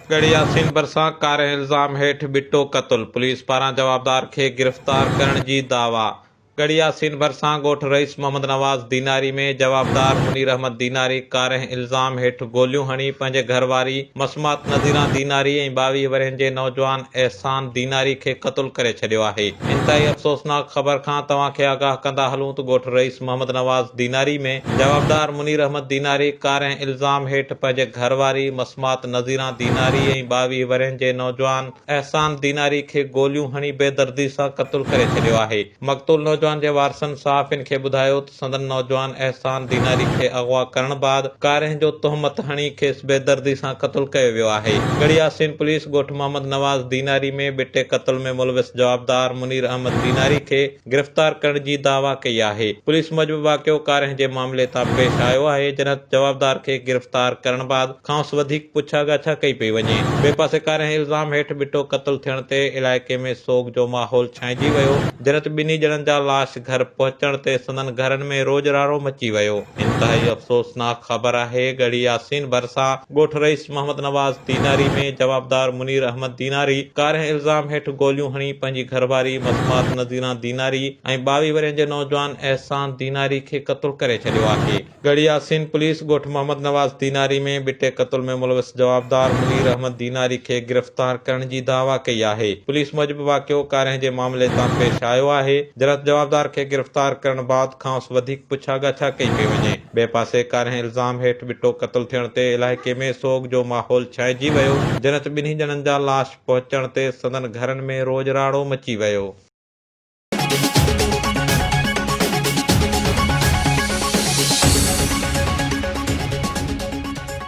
ڳڙهي ياسين ڀرسان ڪارنهن الزام هيٺ ٻٽو قتل، پوليس پاران جوابدار کي گرفتار ڪرڻ جي دعويٰ. ڳڙهي ياسين ڀرسان ڳوٺ رئيس محمد نواز ديناري ۾ جوابدار منير احمد ديناري ڪارنهن الزام هيٺ گوليون هڻي پنهنجي گهرواري مسمات نذيران ديناري ۽ 22 ورهين جي نوجوان احسان ديناري کي قتل ڪري ڇڏيو آهي. انتهائي افسوسناڪ خبر کان توهان کي آگاهه ڪندا هلون ته ڳوٺ رئيس محمد نواز ديناري ۾ جوابدار منير احمد ديناري ڪارنهن الزام هيٺ پنهنجي گهر واري مسمات نذيران ديناري ۽ 22 ورهين جي نوجوان احسان ديناري کي گوليون هڻي بيدردي سان قتل ڪري ڇڏيو آهي. مقتول نوجوان جي وارثن صحافين کي ٻڌايو ته سندن نوجوان احسان ديناري کي اغوا ڪرڻ بعد ڪارنهن جو تهمت هڻي کيس بيدردي سان قتل ڪيو ويو آهي. ڳڙهي ياسين پوليس ڳوٺ محمد نواز ديناري ۾ ٻٽي قتل ۾ ملوث جوابدار منير احمد ديناري کي گرفتار ڪرڻ جي دعويٰ ڪئي آهي. پوليس موجب واقعو ڪارنهن جي معاملي تان پيش آيو آهي جڏهن ته جوابدار کي گرفتار ڪرڻ بعد کانئس وڌيڪ پڇا ڳاڇا ڪئي پئي وڃي. ٻئي پاسي ڪارنهن الزام هيٺ ٻٽو قتل ٿيڻ تي علائقي ۾ سوڳ جو ماحول ڇانئجي ويو، جڏهن ته ٻنهي ڄڻن جا لاش گهر پهچڻ تي سندن گهرن ۾ روڄ راڙو مچي ويو. انتهائي افسوسناڪ خبر آهي، ڳڙهي ياسين ڀرسان ڳوٺ رئيس محمد نواز ديناري ۾ جوابدار منير احمد ديناري ڪارنهن الزام هيٺ گوليون هڻي پنهنجي گهرواري مسمات نذيران ديناري ۽ 22 ورهين جي نوجوان احسان ديناري کي قتل ڪري ڇڏيو آهي. ڳڙهي ياسين پوليس ڳوٺ محمد نواز ديناري ۾ ٻٽي قتل ۾ ملوث جوابدار منير احمد ديناري کي گرفتار ڪرڻ جي دعويٰ ڪئي آهي. پوليس موجب واقعو ڪارنهن جي معاملي تان پيش آيو آهي، جڏهن ته جوابدار کي گرفتار ڪرڻ بعد کانئس وڌيڪ پڇا ڳاڇا ڪئي پئي وڃي. ٻئي پاسي ڪارنهن الزام هيٺ ٻٽو قتل ٿيڻ تي علائقي ۾ سوڳ جو ماحول ڇانئجي ويو، جڏهن ته ٻنهي ڄڻن جا لاش پهچڻ تي سندن گهرن ۾ روڄ راڙو مچي ويو.